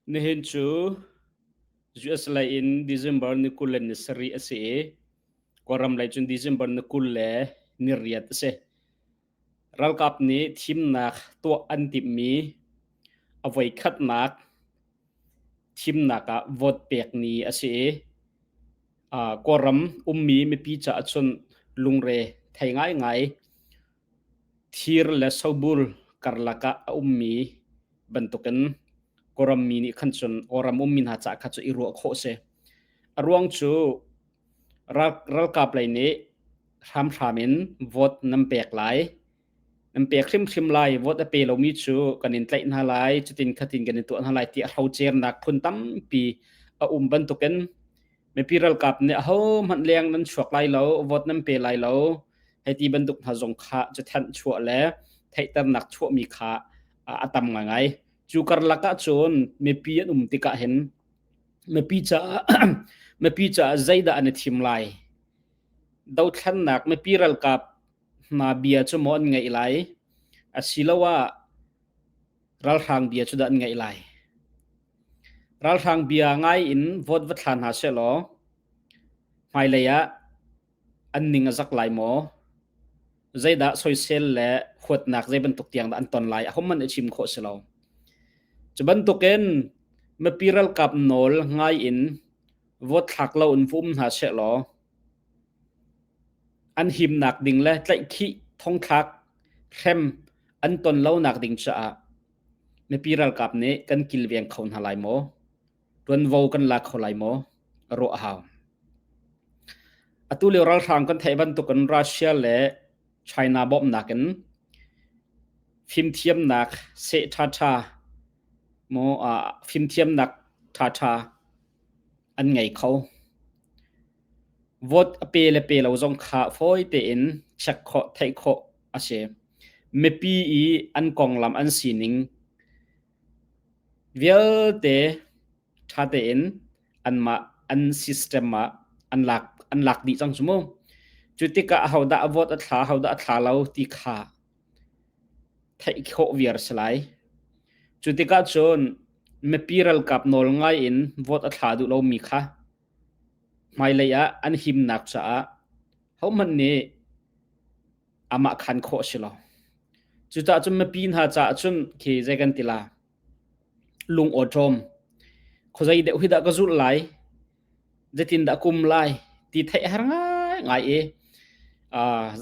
Nihin cu US lei in December ni 27 a si i Kawlram lei cun December ni 28 a si. Ralkap nih thimnak tuah an timhmi a voikhatnak thimnak ah vote pek ni a si i Kawlram ummi mipi caah cun lungre thei ngaingai Thir le sobul karlak ah a ummi bantukin Kawlram mi nih khan cun Kawlram ummi hna caah kha cu i ruah khawh a si. A ruang cu ralkap lei nih hramhram in vote nan pek lai. Nan pek hrimhrim lai. Vote a pe lomi cu kan in tlaih hna lai, cutin khatin kan in tuah hna lai tiah hrocernak phun tampi a um bantukin mipi ralkap nih ahohmanh leng nan chuak lai lo, vote nan pe lai lo, hei ti bantuk hna zong kha cathanh chuah le theihternak chuahmi kha a tam ngaingai. Cu karlak ah cun mipi an um tikah hin mipi caah mipi caah zeidah an i thim lai? Dothlannak mipi ralkap hna bia cu maw an ngaih lai? Asiloah ralhrang bia cu dah an ngaih lai? Ralhrang bia ngai in vote va thla hna sehlaw hmailei ah an ning a zak lai maw? Zeidah soisel le huatnak zei bantuk tiang dah an ton lai? Ahohmanh i chim khawh si lo. Cu bantukin mipi ralkap nawl ngai in vote thlak lo in va um hna sehlaw an himnak ding le tlaihkhih thongthlak hrem an ton lonak ding caah mipi ralkap nih kan kilveng kho hna lai maw? Tuanvo kan la kho lai maw? Ruah a hau. Atu lio ralhrang kan theih bantukin Russia le China bawmhnak in fimthiamnak seh ṭhaṭha maw fimthiamnak ṭhaṭha an ngei kho. Vote a pe le pe lo zong kha fawi tein check khawh, theih khawh a si. Mipi i an konglam an sining vialte ṭha tein anmah an system ah an lak an lak dih cang cu mu. Cu tikah ahodah a vote a thla, ahodah a thla lo ti kha theih khawh viar si lai. Cu tikah cun mipi ralkap nawl ngai in vote a thla duh lomi kha hmailei ah an himnak caah hohmanh nih amah khan khawh a si lo. Cucaah cun mipi hna caah cun khi zei kan ti la lung awṭawm khuazei deuh hi dah ka zulh lai zeitin dah kum lai ti theih a har ngaingai i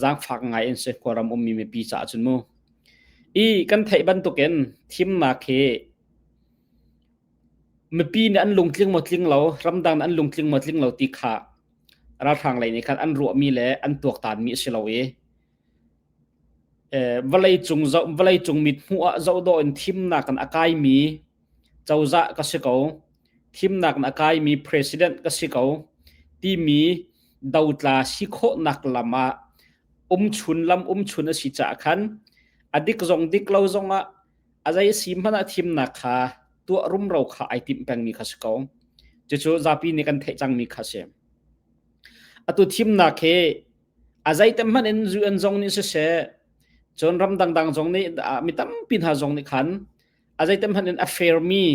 zaangfak ngai in si khuaram ummi mipi caah cun mu. I kan theih bantukin thimnak hi mipi nih an lungtling maw tling lo, ramdang nih an lungtling maw tling lo ti kha ralhrang lei nih khan an ruahmi le an tuaktanmi a si lo i vawleicung zoh vawleicung mithmuh ah zohdawh in thimnak in a kaimi cozah ka si ko thimnak in a kaimi president ka si ko timi dotla si khawhnak lam ah umchun lam umchun a si caah khan a dik zong dik lo zong ah a zei si hmanh ah thimnak kha tuah rumro kha ai timh pengmi kha si ko. Cucu zapi nih kan theih cangmi kha si. Atu thimnak hi a zeite hmanh in UN zong nih siseh cun ram dangdang zong nih mi tampi hna zong nih khan a zeite hmanh in a fair mi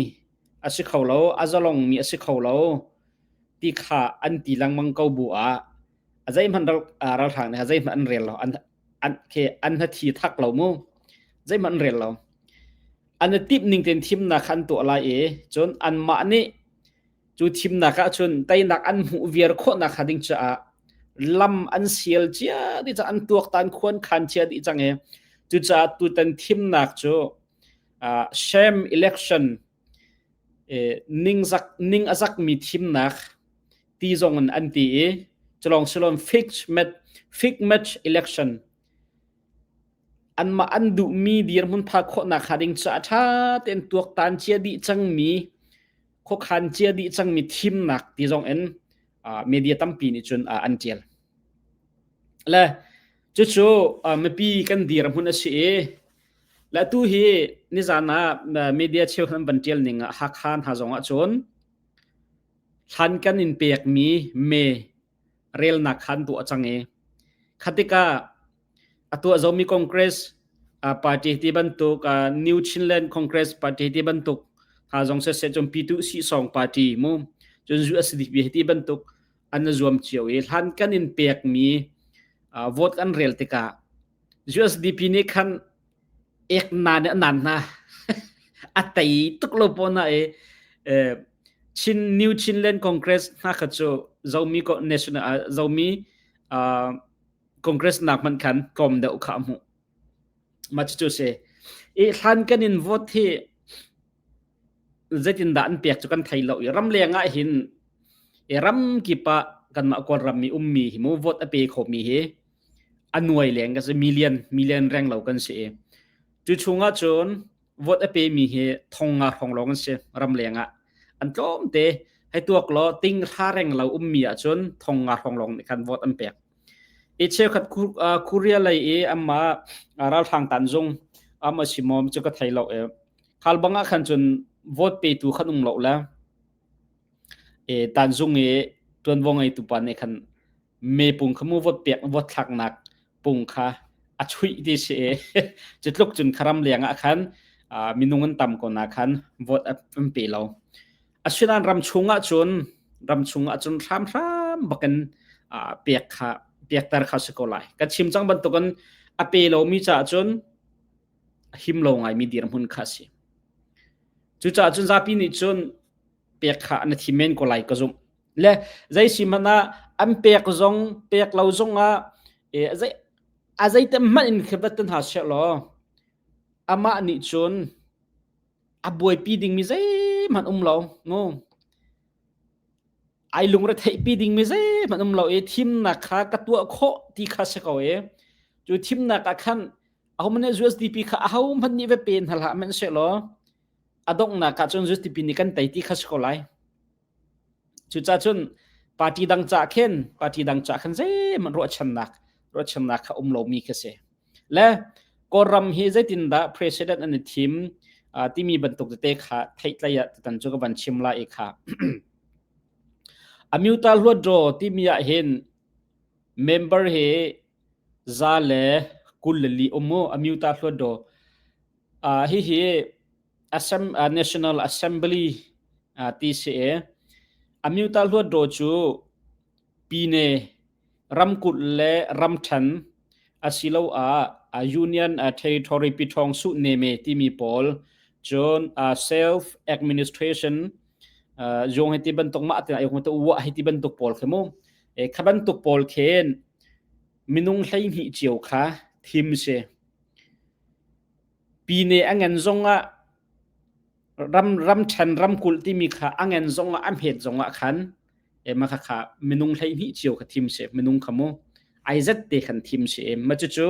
a si kho lo a zalong mi a si kho lo ti kha an ti lengmang ko bu ah a zeihmanh ralhrang nih zeihmanh an rel lo an an ke an hnathi thak lo mu zeihmanh an rel lo an i timh ning tein thimnak kha an tuah lai i cun anmah nih cu thimnak ah cun teinak an hmuh viar khawhnak hnga ding caah lam an sial cia dih cang an tuaktan khuan khan cia dih cang i cucaah tutan thimnak cu uh, sham election eh, ningzak ning a zakmi thimnak ti zong in an ti i culong silon fixed match fixed match election Anmah an duhmi dirhmun phak khawhnak hnga ding caah ṭha tein tuaktan cia dih cangmi, khuakhan cia dih cangmi thimnak ti zong in media tampi nih cun an ṭial. Le cucu mipi kan dirhmun a si i le atu hi nizan ah media cheukhat an van ṭial ning ah Hakha hna zong ah cun hlan kan in pekmi me relnak kha an tuah cang i kha tikah a tuah zomi Congress party ti bantuk New Chinland Congress Party ti bantuk Hna zong siseh cun Pitu Sihsawng Party mu cun USDP hi ti bantuk an i zuam cio i hlan kan in pekmi vote kan rel tikah USDP nih khan ek na nih a nan hna. A tei tuk lo pawn na i Chin New Chinland Congress hna kha cu Zomi National Zomi Congress nak hmanh khan tlawm deuh kha a hmuh. Mah cucu si. I hlan kan in vote hi zeitindah an pek cu kan thei lo i ramleng ah hin i ram kip ah kanmah Kawlram i ummi hi mu vote a pe khomi hi a nuai leng kan si million million reng lo kan si i cu chungah cun vote a pemi hi thong nga hrawng lawng an si ramleng ah an tlawm te hei tuak law ting hra reng lo ummi ahcun thong nga hrawng lawng nih khan vote an pek i cheukhat Korea lei i amma ralhrang tanzung ama simom cu ka thei lo e khal bang ah khan cun vote petu khan um lo le e tanzung i tuanvo ngei tu pa nih khan me pung kha mu vote pek vote thlaknak pung kha a chuih ti si e cu tluk cun kharam leng ah khan minung an tam ko na khan vote an pe lo Asinain ram chungah cun ram chungah cun hramhram bakin pek kha pekter kha si ko lai. Kan chim cang bantukin a pe lomi caah cun him lo ngaimi dirhmun kha si. Cucaah cun zapi nih cun pek kha na thim men ko lai ka zumh. Le zei si hmanh ah an pek zong pek lo zong ah zei a zeite hmanh in khivat hna seh law amah nih cun a buaipi dingmi zeihmanh um lo mu ai lungre theihpi dingmi zeihmanh um lo i thimnak kha ka tuah khawh ti kha si ko i cu thimnak ah khan ahohmanh nih USDP kha ahohmanh nih va pe hna hlah hmanhsehlaw a donghnak ah cun USDP nih kan tei ti kha si ko lai. Cucaah cun party dang cah khin party dang cah khan zeihmanh ruahchannak ruahchannak kha um lomi khi si. Le Kawlram hi zeitindah president an i thim timi bantuk tete kha theihtlei ah tutan cu ka van chim lai i kha. Amyota Hluatdaw timi ah hin member hi za le 24 um mu Amyota Hluatdaw. Hihi National Assembly ti si i Amyota Hluatdaw cu Pine ramkulh le ramṭhen asiloah Union Territory Piṭhawng Suh Neme timi pawl cun self administration zung hi ti bantuk mah ti wah hi ti bantuk pawl khi mu kha bantuk pawl khin minung 12 cio kha thim si. Pine a ngan zongah ram ramṭhen ramkulh timi kha a ngan zongah a hmet zongah khan ema kha kha minung 12 cio kha thim si minung kha mu ai zat te khan thim si ma cucu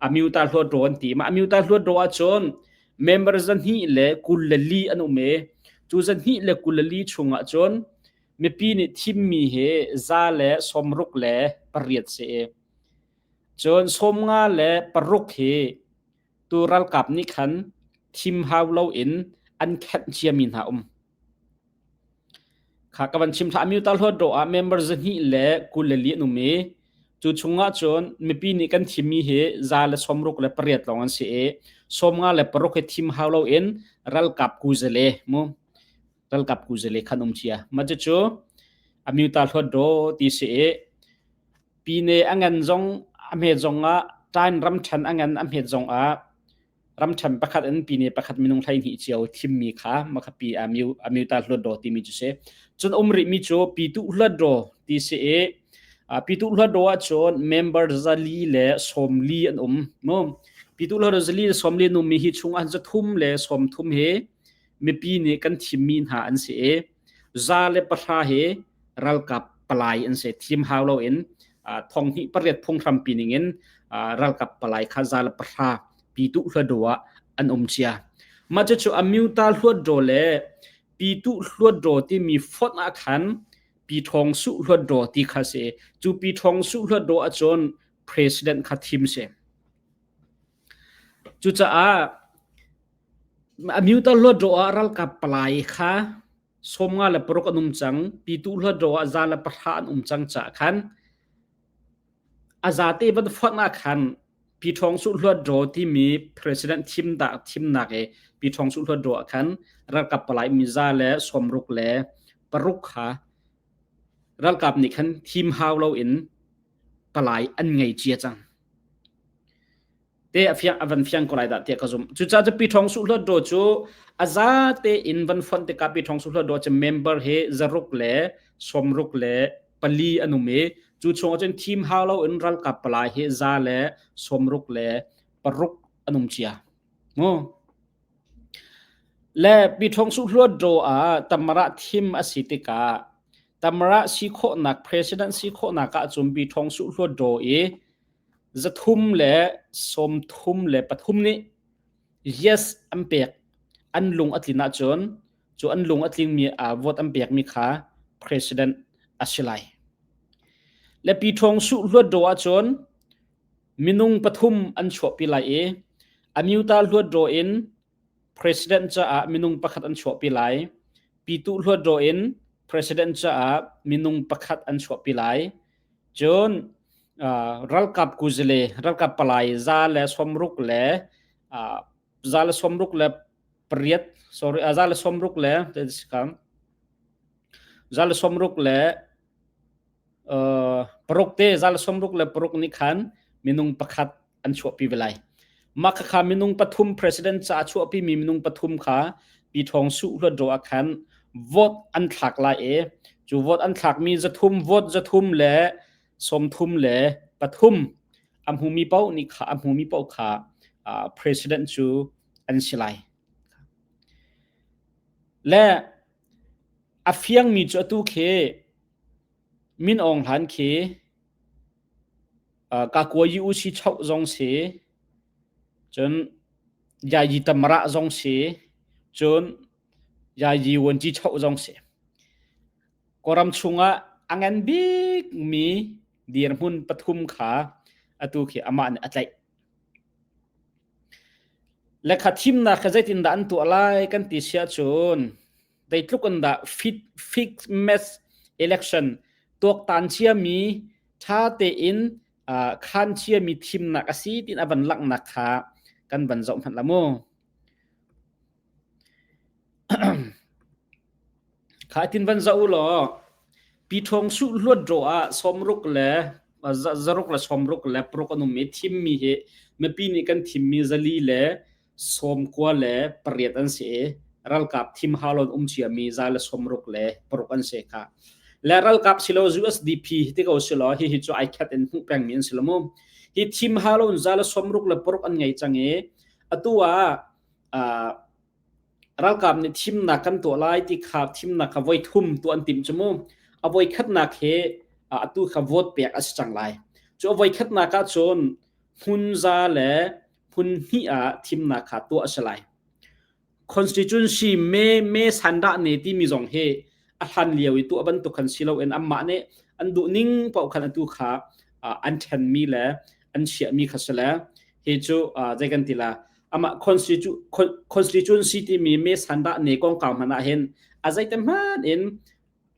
amyuta hluat ro an ti ma amyuta hluat ro ahcun member 224 an um e cu 224 chungah cun mipi nih thimmi hi 168 si e cun 56 hi tu ralkap nih khan thim hau loin an khenh ciami hna um. Kha ka van chim thla Amyuta Hluatdaw ah member 224 an um i cu chungah cun mipi nih kan thimmi hi 168 lawng an si i 56 hi thim hau loin ralkap kuzale mu ralkap kuzale khan um cia. Mah cucu Amyuta Hluatdaw ti si i Pine a ngan zong a hmet zong ah Tain ramṭhen a ngan a hmet zong ah ramṭhen pakhat in pine pakhat minung 12 cio thimmi kha makhapi amyu amyuta hluatdaw timi cu si. Cun um rihmi cu pitu hluatdaw ti si i pitu hluatdaw ahcun member 440 an um mu. Pitu hluatdaw 440 an ummi hi chung ah 330 hi mipi nih kan thimmi hna an si i 110 hi ralkap palai an si thim hau loin thong hnih pariat phunghrampi ningin ralkap palai kha 110 pitu hluatdaw ah an um cia mah cucu amyuta hluatdaw le pitu hluatdaw timi fonh ah khan pi thong su hluatdaw ti kha si cu pi thong su hluatdaw ahcun president kha thim si cucaah amyuta hluatdaw ah ralkap palai kha 56 an um cang. Pitu hluatdaw ah 110 an um cang caah khan a zate van fonh ah khan Pi Ṭhawng Suh Hluatdaw timi president thimnak i Pi Ṭhawng Suh Hluat ah khan ralkap palai mi 166 kha ralkap nih khan thim hau loin palai an ngei cia cang. Te a fiang a van fiang ko lai dah tiah ka zumh. Cucaah cu Pi Ṭhawng Suh Hluat cu a za tein van fonh tikah Pi Ṭhawng Suh Hluat cu member hi 664 an um i cu chungah cun thim hau loin ralkap palai hi 166 an um cia. Mu. Le Pi Ṭhawng Suh Hluat ah Tamara thim a si tikah Tamara si khawhnak president si khawhnak ahcun Pi Ṭhawng Suh Hluat i 333 nih yes an pek. An lung a tlin ahcun cu an lung a tlingmi vote an pekmi kha president a si lai. Le Pi Ṭhawng Suh Hluat ahcun minung pathum an chuahpi lai i Amyota Hluat in president caah minung pakhat an chuahpi lai. Pyituh Hluat in president caah minung pakhat an chuahpi lai. Cun ralkap kuzale ralkap palai 160 le 168, sorry, 160 le 166 te 166 nih khan minung pakhat an chuahpi ve lai. Mah khakha minung pathum president ca a chuahpi mi minung pathum kha Pi Ṭhawng Suh Hluat ah khan vote an thlak lai i cu vote an thlakmi 300 vote 333 a hmumi paoh nih kha a hmumi paoh kha president cu an si lai. Le a fiangmi cu atu khi Min Aung Hlaing khi Kakuayi usi choh zong si, cun Yayi Tamara zong si, cun Yayi Vuanci choh zong si. Kawlram chungah a ngan bikmi dirhmun pathum kha atu khi amah nih a tlaih. Le kha thimnak kha zeitindah an tuah lai kan ti si ahcun zeitluk in dah fit fix mass election tuaktan ciami ṭha tein khan ciami thimnak a si tiin a van langhnak kha kan van zoh hmanh la mu. Kha tin van zoh u law Pi Ṭhawng Suh Hluat Raw ah 60 le 166 an um i thimmi hi mipi nih kan thimmi 498 an si i ralkap thim halon um ciami 166 an si kha. Le ralkap silo USDP ti ko silo hi hi cu ai khat in hmuh pengmi an si lo mu. Hi thim halon 166 an ngei cang i atu ah ralkap nih thimnak kan tuah lai ti kha thimnak kha voi thum tuah an timh cu mu. A voi khatnak hi atu kha vote pek a si cang lai. Cu a voi khatnak ah cun hmun za le phun hnih ah thimnak kha tuah a si lai. Constituency me me sandah ne timi zong hi a hlan lio i tuah bantuk khan si loin anmah nih an duh ning paoh khan atu kha an ṭhenmi le an chiahmi kha si le hi cu zei kan ti la amah constituency timi me sandah ne kongkau hmanh ah hin a zeite hmanh in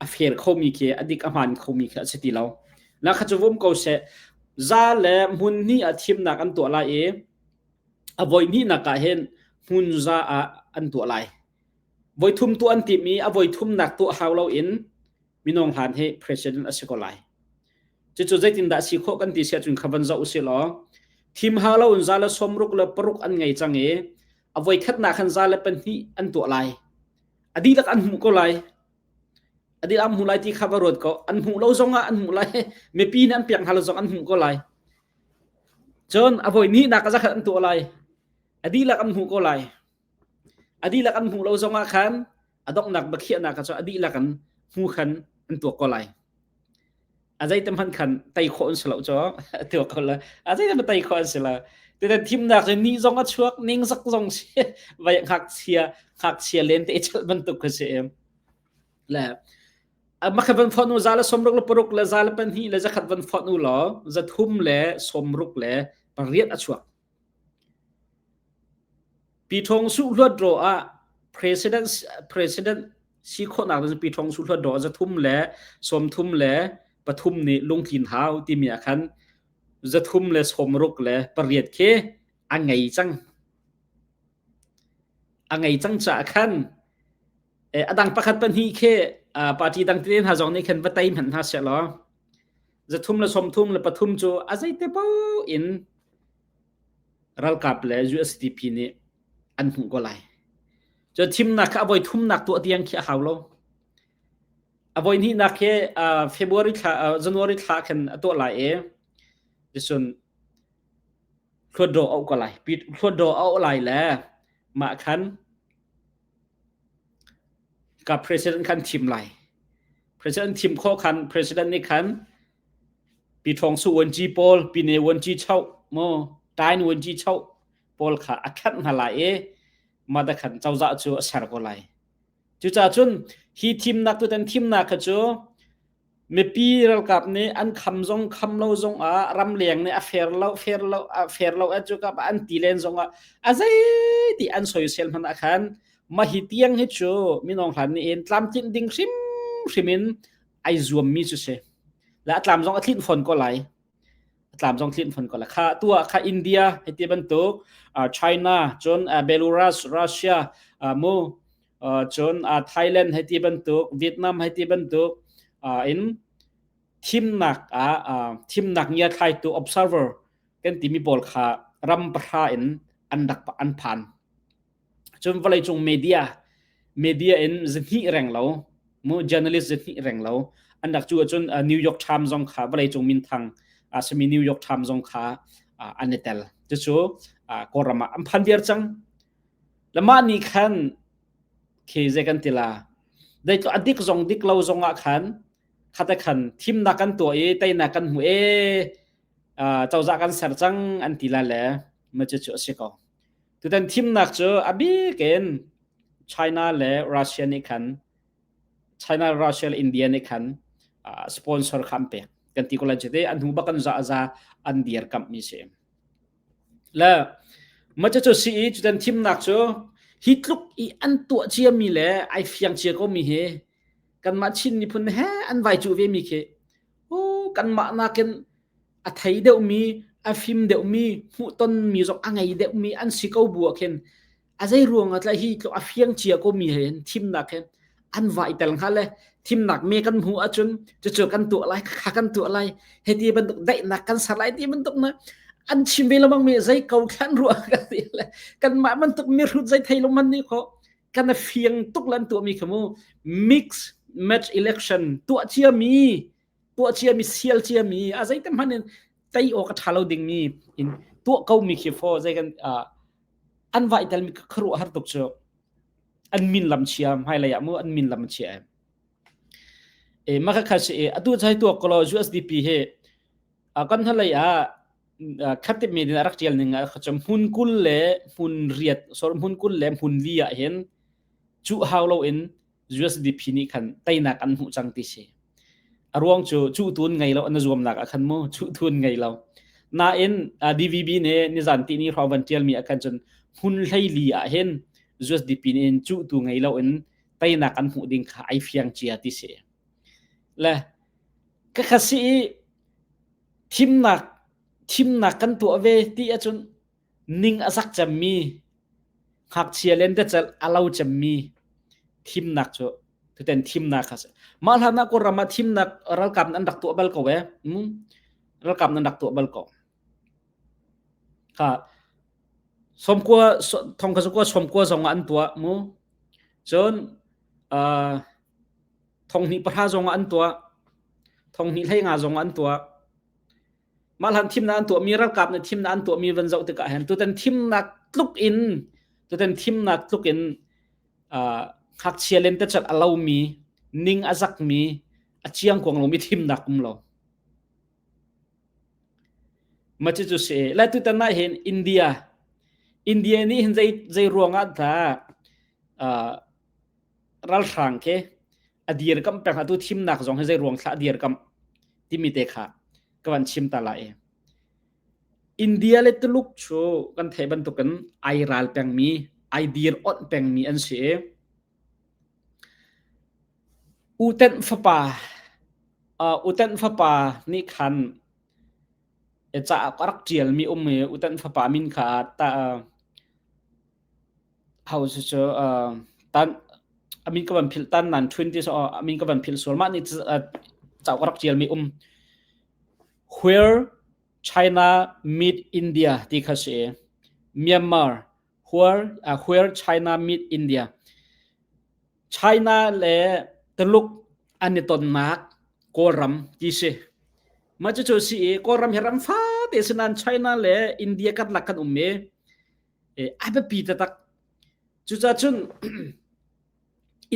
a fair khomi khi a dik a hmaan khomi khi a si ti lo. Na kha cu vum ko seh za le hmun hnih ah thimnak an tuah lai i a voi hnihnak ah hin hmun za ah an tuah lai. Voi thum tuah an tim i a voi thumnak tuah hau loin minung hlan hi president a si ko lai. Cucu zeitindah si khawh kan ti si ahcun kha van zoh usih law thim hau loin 166 an ngei cang i a voi khatnak khan 102 an tuah lai. A dihlak an hmuh ko lai. A dil an hmuh lai ti kha va ruat ko. An hmuh lo zong ah an hmuh lai. Mipi nih an piak hna lo zong an hmuh ko lai. Cun a voi hnihnak a zakhat an tuah lai. A dihlak an hmuh ko lai. A dihlak an hmuh lo zong ah khan a donghnak biakhiahnak kha cu a dihlak an hmu khan an tuak ko lai. A zeite hmanh khan tei khawh an si lo cu tuak ko la. A zeite hmanh tei khawh an si lo. Titan thimnak cu ni zong a chuak, ningzak zong si. Vai ngakchia ngakchia len te i chalh bantuk kha si. Le makha van phone u 166 le 102 le 100 van phone u law 368 a chuak. Pi Thong Su Hluat Raw ah president president si khawhnak ding Pi Thong Su Hluat Raw 333 nih lungtlin hau timi ah khan 368 khi a ngei cang. A ngei cang caah khan a dang pakhat pahnih khi party dang tete hna zong nih khan va tei hmanh hna seh law 333 cu a zeite paoh in ralkap le USDP nih an hmuh ko lai. Cu thimnak kha a voi thumnak tuah tiang khi a hau lo. A voi hnihnak khi February thla January thla khan a tuah lai i ticun hluatdaw a auh ko lai. Hluatdaw a auh lai le mah khan ka president khan thim lai. President thim khawh khan president nih khan Pi Thawng Su Vuanci pawl, Pi Ne Vuanci Choh, maw Tain Vuanci Choh pawl kha a khenh hna lai i mah te khan cozah cu a ser ko lai. Cucaah cun hi thimnak tutan thimnak kha cu mipi ralkap nih an kham zong kham lo zong ah ramleng nih a fair lo fair lo a fair lo a cu kap an ti len zong ah a zei ti an soisel hmanh ah khan mah hi tiang hi cu minong hlan nih in tlamtlinh ding hrim hrim in ai zuam mi cu si le a tlam zong a tlinh fawn ko lai a tlam zong tlinh fawn ko lai kha tu ah kha India hiti bantuk China cun Belarus Russia mu cun Thailand hiti bantuk Vietnam hiti bantuk in thimnak ah thimnak ngia thlaitu observer kan timi pawl kha ram pahra in an rak an phan Cun vawleicung media media in zahnih reng lo mu journalist zahnih reng lo an rak cu ahcun New York Times zong kha vawleicung minthang a simi New York Times zong kha an i tel. Cucu Kawlram ah an phan viar cang. Le mah nih khan khi zei kan ti la dei a dik zong dik lo zong ah khan khate khan thimnak kan tuah i teinak kan hmu e cozah kan ser cang an ti la le ma cu cu a si ko. Tutan thimnak cu a bik in China le Russia nih khan China, Russia le India nih khan uh, sponsor kha an pek. Kan ti ko lai cu te an hnu bak an za za an dirkamh mi si. Le ma cu si i tutan thimnak cu hi tluk i an tuah cia mi le ai fiang cia ko mi hi kanmah Chin miphun he an vai cu ve mi khi u kanmah nakin a thei deuhmi, a fim deuhmi, hmuhtonmi zong a ngei deuhmi an si ko bu ah khin a zei ruang ah tlah hi tluk a fiang cia ko mi he hin thimnak he an va i tel hnga le thimnak me kan hmuh ahcun cucu kan tuah lai kha kan tuah lai hiti bantuk daihnak kan ser lai ti bantuk na an chim ve lengmang mi zei ko thlan ruah ka ti le kanmah bantuk mihrut zei thei lo man nih kho kan a fiang tuk lan tuah mi kha mu mix match election tuah cia mi tuah ciami sial ciami a zeite hmanh in tei awk a ṭha lo dingmi in tuah ko mi khi fo zei kan an vai tel mi khuaruah har tuk cu an min lam chia hmailei ah mu an min lam chia e maka kha si e atu chai tuak kolo USDP he kan hnalei ah khatip mi din rak tial ning ah khacham hmun kul le hmun riat sor hmun kul le hmun li ah hin chu hau lo in USDP nih khan teinak an hmuh cang ti si. A ruang cu cuhtun ngei lo an zuamnak ah khan mu cuhtun ngei lo. Nain DVB nih nizan ti ni hrawng van tialmi ah khan cun hmun hleili ah hin USDP nih in cuhtu ngei lo in teinak an hmuh ding kha ai fiang cia ti si. Le ka kha si i thimnak thimnak kan tuah ve ti ahcun ning a zak cemmi ngakchia lentecelh a lo cemmi thimnak cu tutan thimnak kha si mah hlan ah Kawlram ah thimnak ralkap an rak tuah bal ko e ralkap nan rak tuah bal ko kha somkua thong kha kua somkua zong ah an tuah mu cun thong hnih pahra zong ah an tuah thong hnih hlei nga zong ah an tuah Mah hlan thimnak an tuahmi ralkap nih thimnak an tuahmi van zoh tikah hin tutan thimnak tluk in tutan thimnak tluk in uh, ngakchia lentecelh a lomi ning a zakmi a chiangkuang lomi thimnak um lo. Ma cu cu si lai tutan ah hin India India nih hin zei zei ruangah dah uh, ralhrang khi a dirkamh peng atu thimnak zong hi zei ruang thla a dirkamh timi te kha ka van chim ta lai. India le Tuluk cu kan theih bantukin ai ral pengmi, ai dir onh pengmi an si i Utenh fapa uh, Utenh fapa nih khan ca a rak ṭialmi um i Utenh fapa min kha ta uh, Ho cu tan amin ka van philh tan nan thun ti so amin ka van philh sual mah nih cauk rak tial mi um Where China meet India ti kha si Myanmar where where China meet India China le Tuluk an i tonnak Kawlram ti si. Mah cucu si i Kawlram hi ram fate si nain China le India karlak kan um i a biapi taktak. Cucaah cun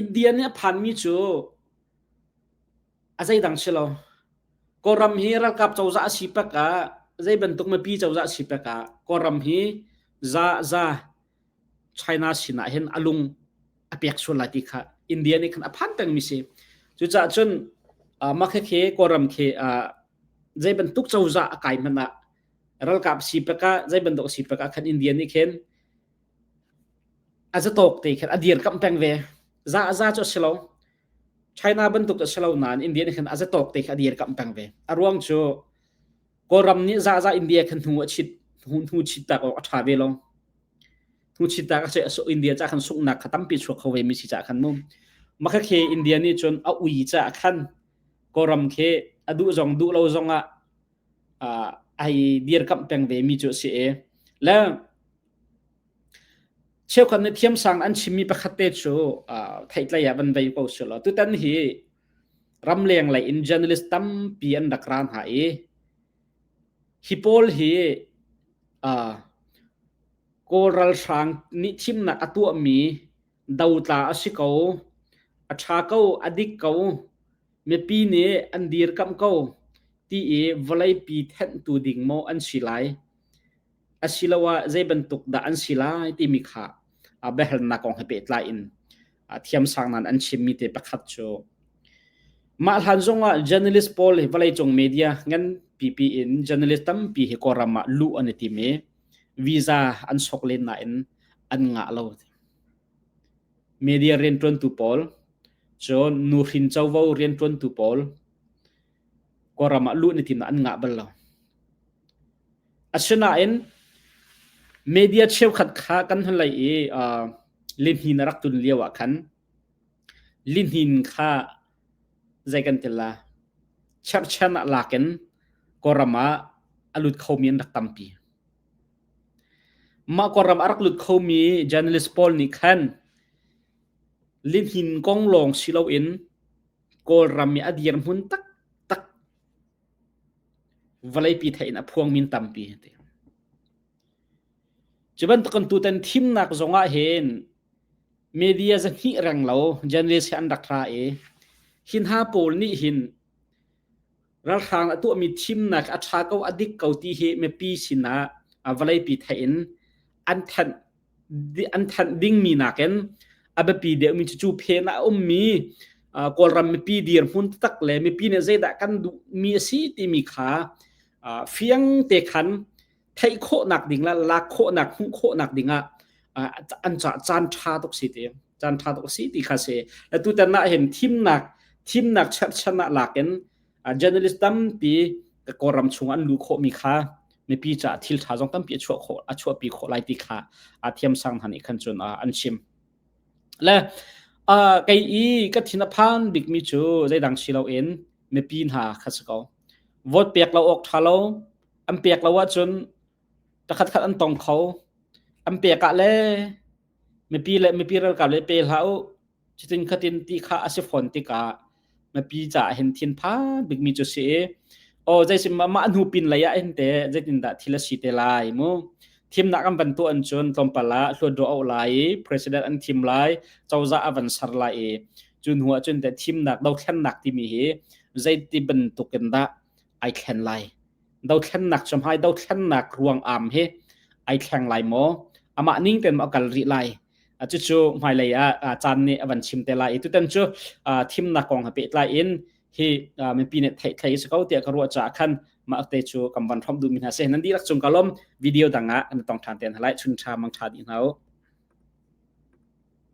India nih a phanmi cu a zeidang si lo. Kawlram hi ralkap cozah a si pak ah zei bantuk mipi cozah a si pak ah Kawlram hi za za China sinah hin a lung a pek sual lai ti kha India nih khan a phan pengmi si. Cucaah cun mah khi Kawlram khi zei bantuk cozah a kai hmanh ah ralkap si pek ah zei bantuk si pek ah khan India nih khin a zatawk te khan a dirkamh peng ve. Za za cu a si lo. China bantuk a si lo nain India nih khan a zatawk te kha a dirkamh peng ve. A ruang cu Kawlram nih za za India khan hnu a chit hnu chit tak awk a ṭha ve lo. Hnu chit tak a si India ca khan sunghnak kha tampi chuak kho ve mi si ca khan mu. Maka khi India nih cun a ui ca khan Kawlram khi a duh zong duh lo zong ah ai dirkamh peng ve mi cu a si i le cheukhat nih thiamsang an chimmi pakhat te cu theihtlei ah van vei ko sulaw tutan hi ramleng lei in journalist tampi an rak ra hna i hi pawl hi Kawl ralhrang nih thimnak a tuahmi dotla a si ko, a ṭha ko, a dik ko, mipi nih an dirkamh ko ti i vawleipi thenhtu ding maw an si lai asiloah zei bantuk dah an si lai timi kha biahalnak kong he pehtlai in thiamsang nan an chimmi te pakhat cu mah hlan zongah journalist pawl hi vawleicung media ngan pipi in journalist tampi hi Kawlram ah luh an i tim i visa an sok len nain an ngah lo. Media rianṭuantu pawl, cun nuhrin covo rianṭuantu pawl Kawlram ah luh an i tim ah an ngah bal lo. Asinain media cheukhat kha kan hun lei i lihnin a rak tun lio ah khan lihnin kha zei kan ti la cherhchan ah lak in Kawlram ah a lut khomi an rak tampi. Mah Kawlram a rak lut khomi journalist pawl nih khan lihnin kong lawng si loin Kawlram i a dirhmun taktak vawleipi theih in a phuangmi an tampi. Cu bantukin tutan thimnak zongah hin media zahnih reng lo journalist hi an rak ra i hi hna pawl nih hin ralhrang a tuahmi thimnak a ṭha ko a dik ko ti hi mipi sinah vawleipi theih in an thanh an thanh dingmi nakin a biapi deuhmi cu cu phen ah a ummi Kawlram mipi dirhmun taktak le mipi nih zeidah kan duhmi a si timi kha fiang te khan theih khawhnak ding le lak khawhnak hmuh khawhnak ding ah an ca caan ṭha tuk si ti caan ṭha tuk si ti kha si tutan ah hin thimnak thimnak cherhchan ah lak in journalist tampi Kawlram chung an luh khawhmi kha mipi caah thil ṭha zong tampi a chuah khawh a chuahpi khawh lai ti kha a thiamsang hna nih khan cun an chim. Le kei i ka thin a phan bikmi cu zeidang si loin mipi hna kha si ko. Vote pek lo awk ṭha lo, an pek lo ahcun pakhat khat an tong kho. An pek ah le mipi le mipi ralkap le pe hlah u cutin khatin ti kha a si fawn tikah mipi caah hin thinphan bikmi cu si i aw zeisim mah hnu pin lei ah hin te zeitindah thil a si te lai mu thimnak an van tuah an cun tlawmpal ah hluatdaw auh lai i president an thim lai cozah a van ser lai i cu hnu ah cun te thimnak dothlennak timi hi zeiti bantuk in dah ai thlen lai dothlennak cu hmai dothlennak ruang am hi ai thleng lai maw amah ning ten maw a kal rih lai cucu hmailei ah caan nih a van chim te lai i tutan cu thimnak kong he pehtlai in hi mipi nih theih thlei si ko tiah ka ruah caah khan mah te cu kan van hrawmh duhmi hna si nan dihlak cung ka lawm video dang ah kan tong ṭhan te hna lai chun ṭha mang ṭha dih hna u.